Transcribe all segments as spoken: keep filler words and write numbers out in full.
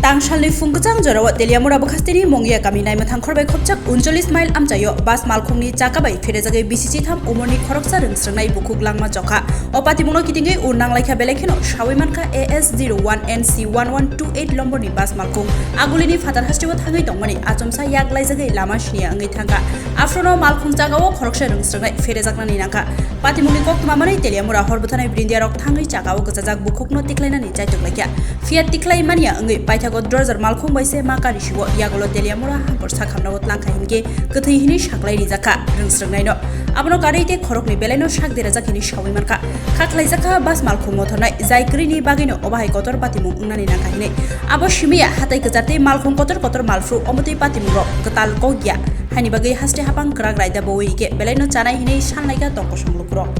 Tangsalni phung kwchang jorao Teliamura bwkhasteni Mongia kami naimwthang khorbai khopjak uncholish mile amchaio bus malkhungni chaka bai pherejagwi bisi chitham umorni khoroksa rwngsrwngnai bukhuk langma chokha. O patimungno kitingwi ur nanglaikha, belai kheno sawi mankha A S zero one N C one one two eight lomborni bus malkhung. Agulini phatar hasteo thangwi tongmani achomsa yak laijagwi lama siniya wngwi thangkha. Aphrono malkhung chakao khoroksa rwngsrwngnai pherejaknani nangkha. Patimungni koktwma manwi Teliamura hor bwthanai brindiarok thangwi chakao gwchajak bukhukno tiklainani chaitok laikha. Phiya tiklai manya wngwi paithago Dorjar malkhung bai se ma kari siwo, yagulo Teliamura hampor sakhamrao tlangkha hinkhe kwthwi hinwi saklai rijakha rwngsrwngnaino. Abono karwi tei khoroknwi belaino sak derajak hinwi sawi mankha. Kha khlaijakha bus malkhung mothornai, jai kwrwini bagwino obo hai kotor patimung wngnani nangkha hinwi. Abo simiya hatai kwchar tei malkhung kotor kotor malphru, omotwi patimungrok kwtal kok ya. Haini bagwi haste hapang kwrak raida bowi rikhe belaino chanai hinwi sanlaikha tong kosong lukurok.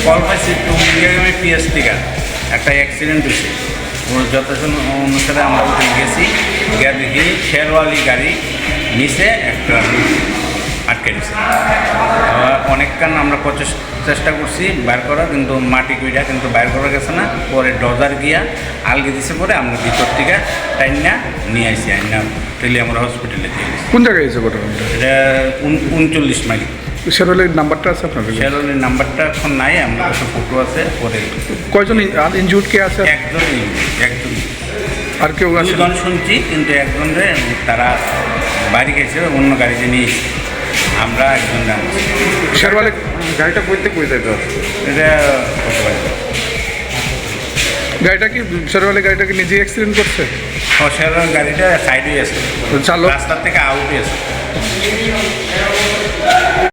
Call পাইছি টুমলিয়াগামী পিএস টিকা একটা অ্যাক্সিডেন্ট হয়েছে। ও যথাযথ অনুসারে আমরা উঠে গেছি, গিয়ে দেখি শেরওয়ালি গাড়ি নিচে একটা আটকে দিছে। আহ, অনেকক্ষণ আমরা প্রচেষ-, চেষ্টা করছি বার করার, কিন্তু মাটি কুইটা কিন্তু বার করা গেছে না। পরে ডজার গিয়া আলগি দিছে, পরে আমরা ভিতর থেকে টাইনা নিয়ে আসি, আইনা টেলিয়ামরা হসপিটালে দিয়ে দিছি। কোন জায়গায় হয়েছে ঘটনাটা? এটা উন-, উনচল্লিশ মাইল। শেরওয়ালির নাম্বারটা আছে আপনার কাছে? শেরওয়ালির নাম্বারটা এখন নাই, আমার কাছে ফটো আছে, পরে। কয়জন ইন-, আন-, ইনজিউর্ড কে আছে? একজন ইনজিউর্ড, একজন। আর কেউ আছে? দুজন শুনছি, কিন্তু একজনরে তারা বাড়ি গেছে, অন্য গাড়িতে নিয়ে এসে আমরা একজন জানছি। শেরওয়ালি গাড়িটা কইতে কই যাইতে আসছে? এটা কত বাজে? গাড়িটা কি, শেরওয়ালি গাড়িটা কি নিজে অ্যাক্সিডেন্ট করছে? ও, শেরওয়ালি গাড়িটা সাইডে আছে, তো চালক? রাস্তা থেকে আউটে আছে।